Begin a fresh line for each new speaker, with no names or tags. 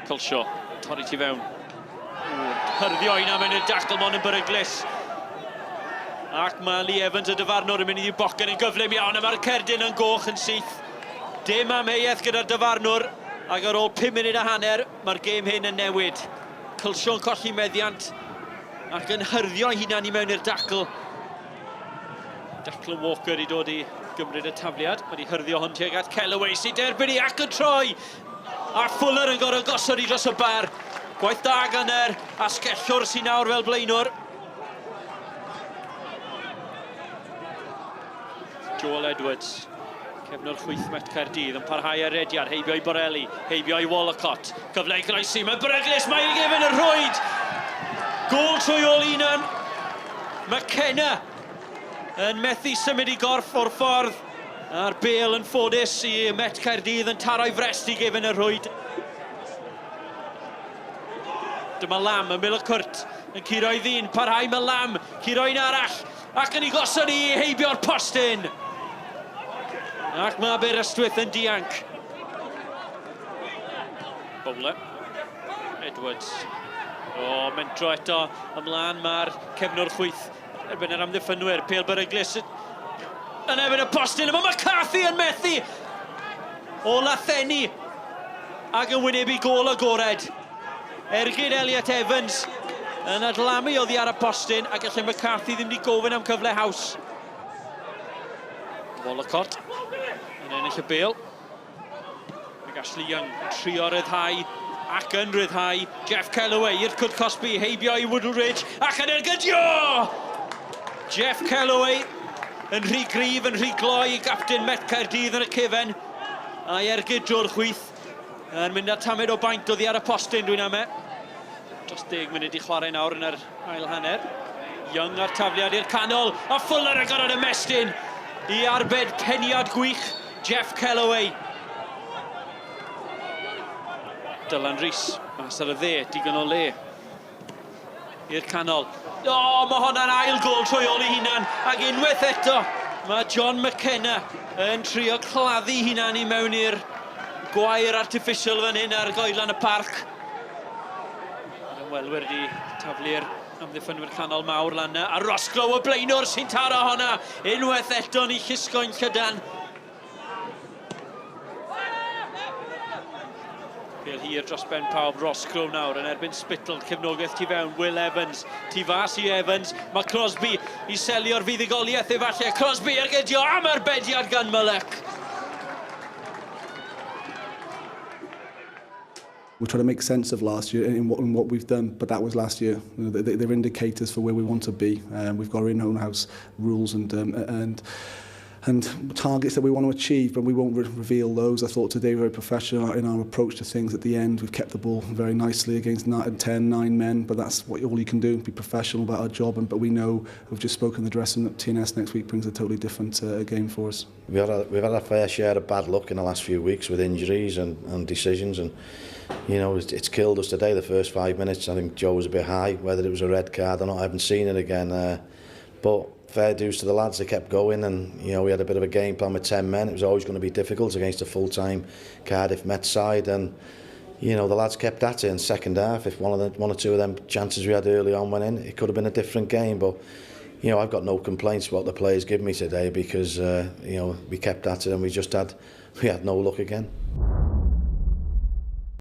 Culshaw, torri tu fewn. Hyrddio un am yn dacl mon yn beryglus. Ac mae Lee Evans y dyfarnwr yn mynd i'w bocen yn gyflym iawn a mae'r cerdyn yn goch yn syth. Dim amheuaeth gyda'r dyfarnwr ac ar ôl 5 munud a hanner mae'r gêm hyn yn newid. Culshaw yn colli meddiant ac yn hyrddio ei hunan i mewn i'r dacl. Declan Walker i dod i gymryd y tafliad. Mae wedi hyrddio hwn tuag at Kellaway sy'n derbyn i ac yn troi. A Fuller yn gorfod gosod i dros y bar. Gwaith da gan yr asgellwr sy'n nawr fel blaenwr. Joel Edwards, cefnwr chwith Met Caerdydd, yn parhau ar rediad, heibio i Borelli, heibio i Wollacott. Cyfle i groesi, mae'n beryglus, mae i gefn y rhwyd! Gôl trwy ôl unan. McKenna yn methu symud i gorff o'r ffordd. A'r bêl yn ffodus i Met Caerdydd yn taro'i frest i gefn y rhwyd. Dyma Lam, ymyl y cwrt, yn curo i ddyn, parhau mae Lam, curo un arall, ac yn ei gosod i heibio'r postyn. Ac mae Aberystwyth yn dianc. Bowler. Edwards. O, mentro eto ymlaen mae'r cefnwr chwith erbyn yr amddiffynwyr. Pêl beryglus yn erbyn y postyn. Mae McCarthy yn methu o Latheni ac yn wynebu gôl agored. Ergyd Elliot Evans yn adlamu oddi ar y postyn ac allai McCarthy ddim wedi gofyn am cyfle haws. Wollacott yn ennill y bêl. Ac Ashley Young yn trio ryddhau ac yn rhyddhau Jeff Kellaway i'r cwrt cosbi, heibio i Woodridge ac yn ergydio! Jeff Kellaway yn rhy gryf, yn rhy gloi i gapten Met Caerdydd yn y cefen a'i ergyd drwy'r chwith yn mynd â tamed o baint oddi ar y postyn, dwi'n ame. Dros 10 munud i chwarae nawr yn yr ail hanner. Young a'r tafliad i'r canol, a Fuller yn gorfod ymestyn i arbed peniad gwych Jeff Kellaway. Dylan Rees, mas ar y dde, digon o le i'r canol. O, mae hwnna'n ail gol trwy ôl ei hunan, ac unwaith eto mae John McKenna yn trio claddu hunan i mewn i'r gwair artiffisial fan hyn ar goedlan y parc. Mae'r ymwelwyr wedi taflu'r amddiffynwyr canol mawr lan yna, a Roscrow y blaenwr sy'n taro honna unwaith eto ni llusgo'n llydan. Pêl hir dros ben pawb, Roscrow nawr yn erbyn Spittle, cefnogaeth tu fewn, Will Evans, tu fas i Evans, mae Crosby i selio'r fuddugoliaeth efallai, Crosby ergydio am arbediad gan Mullock.
We're trying to make sense of last year and what, and what we've done, but that was last year. You know, they, they're indicators for where we want to be. Um, we've got our in-house rules and, um, and and targets that we want to achieve, but we won't re reveal those. I thought today we were very professional in our approach to things at the end. We've kept the ball very nicely against 9, 10, 9 men, but that's what all you can do, be professional about our job. And, but we know, we've just spoken in the dressing room, that TNS next week brings a totally different uh, game for us.
We've had, a, we've had our fair share of bad luck in the last few weeks with injuries and, and decisions and you know it's, it's killed us today the first five minutes I think Joe was a bit high whether it was a red card or not I haven't seen it again uh, but fair dues to the lads they kept going and you know we had a bit of a game plan with 10 men it was always going to be difficult against a full-time Cardiff Met side and you know the lads kept at it in second half if one of the one or two of them chances we had early on went in it could have been a different game but you know, I've got no complaints what the players give me today because, uh, you know, we kept at it and we just had, we had no luck again.